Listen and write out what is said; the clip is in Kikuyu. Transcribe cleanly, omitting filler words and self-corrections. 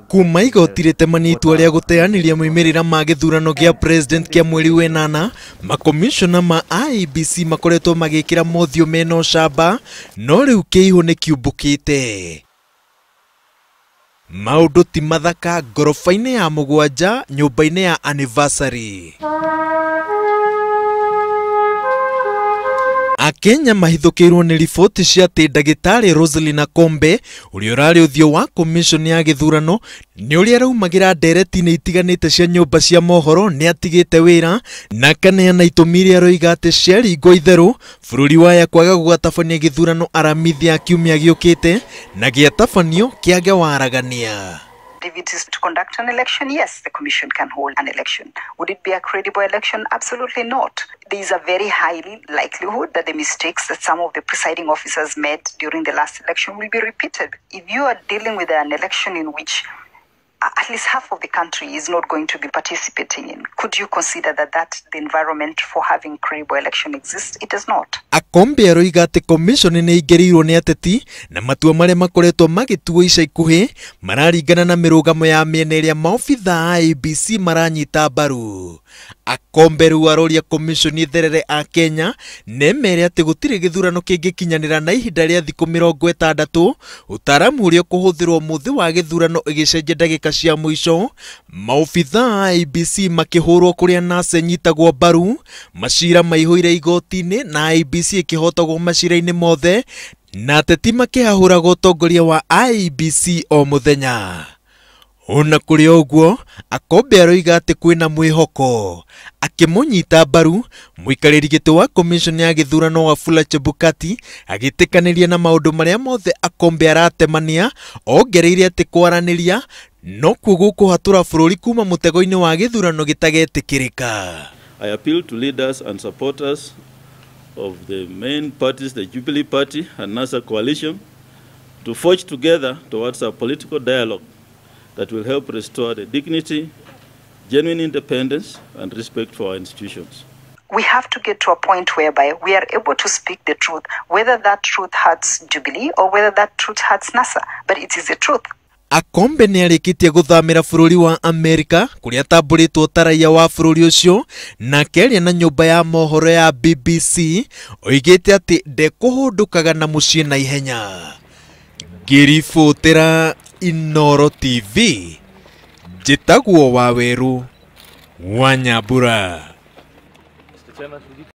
Kuma igoti rĩtemania itua rĩa gũteanĩria moimĩrĩra ma gĩthurano gĩa president kĩa mweri wenana, makomishona ma IEBC makoretwo magĩkĩra mothiũ mena ũcamba, no rĩu kĩihũ nĩ kĩumbũkĩte. Maũndũ ti mathaka ngoroba-inĩ ya mũgwanja nyũmba-inĩ ya anniversary. Akenya mahithũkĩirwo nĩ riboti cia atĩ ndagĩtarĩ Roselyn Akombe ũrĩa ũrarĩ ũthiũ wa commission ya gĩthurano nĩ ũrĩa araumagĩra ndereti-inĩ itiganĩte cia nyũmba cia mohoro nĩ atigĩte wĩra na akaneana itũmi iria aroiga atĩ ciaringwo itherũ bũrũri waya kwaga gũgatabania gĩthurano aramithi ya kiumia gĩũkĩte na gĩatabanio kĩage waragania. If it is to conduct an election, yes, the commission can hold an election. Would it be a credible election? Absolutely not. There is a very high likelihood that the mistakes that some of the presiding officers made during the last election will be repeated. If you are dealing with an election in which at least half of the country is not going to be participating in, could you consider that the environment for having credible election exists? It does not. Akombe aroiga atĩ commission nĩ ĩingĩrĩirwo nĩ ateti na matua marĩa makoretwo magĩtuo ica ikuhĩ mararingana na mĩrũgamo ya mĩena ĩrĩa maobitha a IEBC maranyita mbaru. Akombe rĩu aroria commission ĩtherere a Kenya na ĩmere atĩ gũtirĩ gĩthurano kĩngĩkinyanĩra na ihinda rĩa thikũ 60 ũtaaramu ũrĩa ũkũhũthĩrwo mũthĩ wa gĩthurano ĩgĩcenjia ndagĩka cia mũico, maobitha a IEBC makĩhũrwo kũrĩa NASA ĩnyitagwo mbaru, macira maihũire igoti-inĩ na IEBC ĩkĩhotagwo macira-inĩ mothe na ateti makĩhahũraga ũtongoria wa IEBC o mũthenya. Ona kũrĩ ũguo, Akombe aroiga atĩ kwĩna mwĩhoko. Akĩmũnyita mbaru, mũikarĩri gĩtĩ wa commission ya gĩthurano Wafula Chebukati agĩtĩkanĩria na maũndũ marĩa mothe Akombe aratemania, ongereire atĩ kwaranĩria nokuo gũkũhatũra bũrũri kuma mũtego-inĩ wa gĩthurano gĩtagetĩkĩrĩka. I appeal to leaders and supporters of the main parties, the Jubilee Party and NASA coalition, to forge together towards a political dialogue that will help restore the dignity, genuine independence, and respect for our institutions. We have to get to a point whereby we are able to speak the truth, whether that truth hurts Jubilee or whether that truth hurts NASA, but it is the truth. Akombe nĩ arĩkĩtie gũthamĩra bũrũri wa Amerika kũrĩa atambũrĩtwo ta raiya wa bũrũri ũcio na akĩaria na nyũmba ya mohoro ya BBC oigĩte atĩ ndekũhũndũkaga na mũciĩ na ihenya. Ngĩribotera Inooro TV, njĩtagwo Wawerũ wa Nyambura.